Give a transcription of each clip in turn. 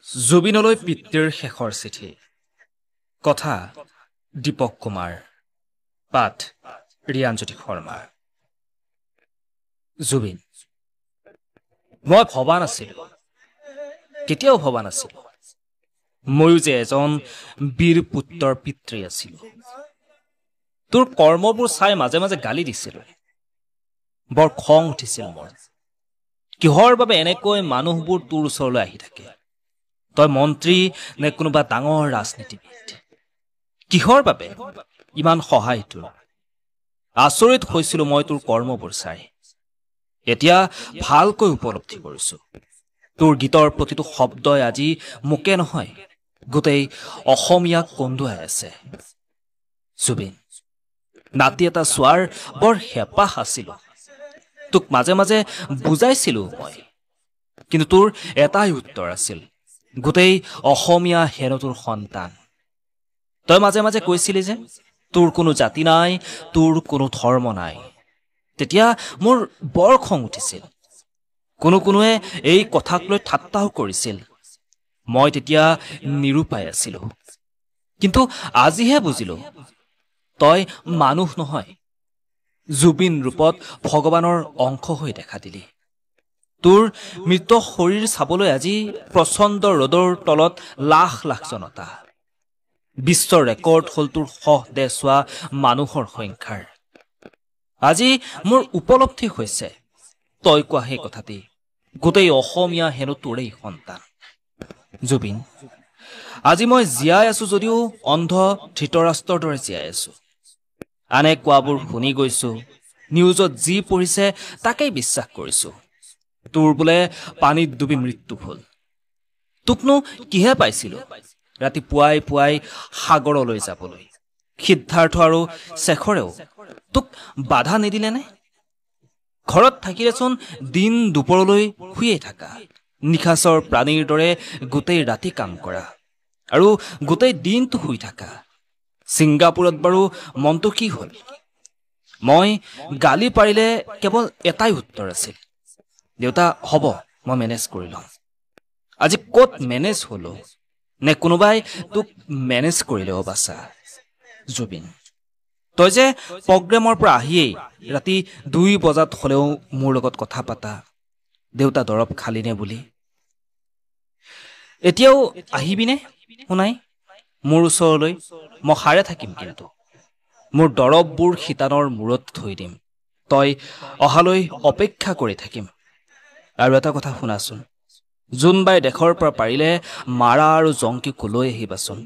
জুবিনলৈ পিতৃৰ শেষৰ চিঠি। কথা দীপক কুমাৰ, পাঠ ৰিয়ানজ্যোতি শৰ্মা। জুবিন, মই ভবা নাছিলোঁ, কেতিয়াও ভবা নাছিলোঁ ময়ো যে এজন বীৰ পুত্ৰৰ পিতৃ আছিলোঁ। তোৰ কৰ্মবোৰ চাই মাজে মাজে গালি দিছিলোঁ, বৰ খং উঠিছিল মোৰ। কিহৰ বাবে এনেকৈ মানুহবোৰ তোৰ ওচৰলৈ আহি থাকে? তই মন্ত্ৰী নে কোনোবা ডাঙৰ ৰাজনীতিবিদ? কিহৰ বাবে ইমান সহায় তোৰ? আচৰিত হৈছিলোঁ মই তোৰ কৰ্মবোৰ চাই। এতিয়া ভালকৈ উপলব্ধি কৰিছোঁ, তোৰ গীতৰ প্ৰতিটো শব্দই আজি মোকে নহয় গোটেই অসমীয়াক কন্দুৱাই আছে। জুবিন, নাতি এটা চোৱাৰ বৰ হেঁপাহ আছিলোঁ, তোক মাজে মাজে বুজাইছিলোঁ মই, কিন্তু তোৰ এটাই উত্তৰ আছিল, গোটেই অসমীয়া হেনো তোৰ সন্তান। তই মাজে মাজে কৈছিলি যে তোৰ কোনো জাতি নাই, তোৰ কোনো ধৰ্ম নাই। তেতিয়া মোৰ বৰ খং উঠিছিল। কোনো কোনোৱে এই কথাক লৈ ঠাট্টাও কৰিছিল। মই তেতিয়া নিৰূপায় আছিলোঁ, কিন্তু আজিহে বুজিলোঁ তই মানুহ নহয়, জুবিন ৰূপত ভগৱানৰ অংশ হৈ দেখা দিলি। তোৰ মৃত শৰীৰ চাবলৈ আজি প্ৰচণ্ড ৰ'দৰ তলত লাখ লাখ জনতা। বিশ্বৰ ৰেকৰ্ড হ'ল তোৰ সহদেহ চোৱা মানুহৰ সংখ্যাৰ। আজি মোৰ উপলব্ধি হৈছে তই কোৱা সেই কথাটি, গোটেই অসমীয়া হেনো তোৰেই সন্তান। জুবিন, আজি মই জীয়াই আছো যদিও অন্ধ ধৃতৰাষ্ট্ৰৰ দৰে জীয়াই আছো। আনে কোৱাবোৰ শুনি গৈছো, নিউজত যি পঢ়িছে তাকেই বিশ্বাস কৰিছো। তোৰ বোলে পানীত ডুবি মৃত্যু হ'ল। তোকনো কিহে পাইছিলো ৰাতি পুৱাই পুৱাই সাগৰলৈ যাবলৈ? সিদ্ধাৰ্থ আৰু শেখৰেও তোক বাধা নিদিলেনে? ঘৰত থাকিলেচোন দিন দুপৰলৈ শুয়েই থাকা, নিশাচৰ প্ৰাণীৰ দৰে গোটেই ৰাতি কাম কৰা আৰু গোটেই দিনটো শুই থাকা। ছিংগাপুৰত বাৰু মনটো কি হ'ল? মই গালি পাৰিলে কেৱল এটাই উত্তৰ আছিল, দেউতা হ'ব, মই মেনেজ কৰি ল'ম। আজি ক'ত মেনেজ হ'লো? নে কোনোবাই তোক মেনেজ কৰিলে? অ বাচা জুবিন, তই যে প্ৰগ্ৰেমৰ পৰা আহিয়েই ৰাতি 2 বজাত হ'লেও মোৰ লগত কথা পাতা, দেউতা দৰৱ খালিনে বুলি। এতিয়াও আহিবিনে শুনাই মোৰ ওচৰলৈ? মই সাৰে থাকিম, কিন্তু মোৰ দৰৱবোৰ শিতানৰ মূৰত থৈ দিম, তই অহালৈ অপেক্ষা কৰি থাকিম। আৰু এটা কথা শুনাচোন, জোনবাই দেশৰ পৰা পাৰিলে মাৰা আৰু জংকীকো লৈ আহিবাচোন।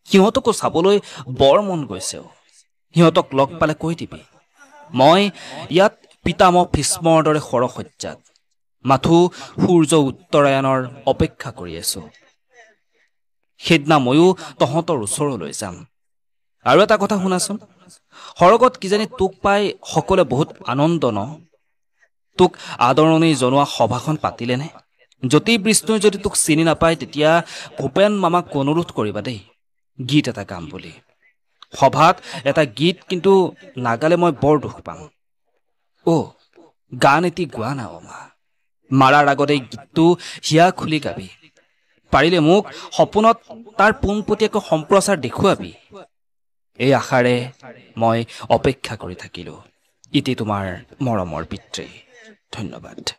সিহঁতকো চাবলৈ বৰ মন গৈছে। সিহঁতক লগ পালে কৈ দিবি মই ইয়াত পিতামহ ভীষ্মৰ দৰে সৰসজ্জাত মাথো সূৰ্য উত্তৰায়ণৰ অপেক্ষা কৰি আছো। সেইদিনা ময়ো তহঁতৰ ওচৰলৈ যাম। আৰু এটা কথা শুনাচোন, সৰগত কিজানি তোক পাই সকলোৱে বহুত আনন্দ ন? তোক আদৰণি জনোৱা সভাখন পাতিলেনে? জ্যোতি বিষ্ণুই যদি তোক চিনি নাপায় তেতিয়া ভূপেন মামাক অনুৰোধ কৰিবা দেই গীত এটা গাম বুলি। সভাত এটা গীত কিন্তু নাগালে মই বৰ দুখ পাম। অ' গান এটি গোৱা না অ মা, মাৰাৰ আগতে গীতটো হিয়া খুলি গাবি। পাৰিলে মোক সপোনত তাৰ পোনপটীয়াকৈ সম্প্ৰচাৰ দেখুৱাবি। এই আশাৰে মই অপেক্ষা কৰি থাকিলোঁ। ইতি তোমাৰ মৰমৰ পিতৃ। ধন্যবাদ।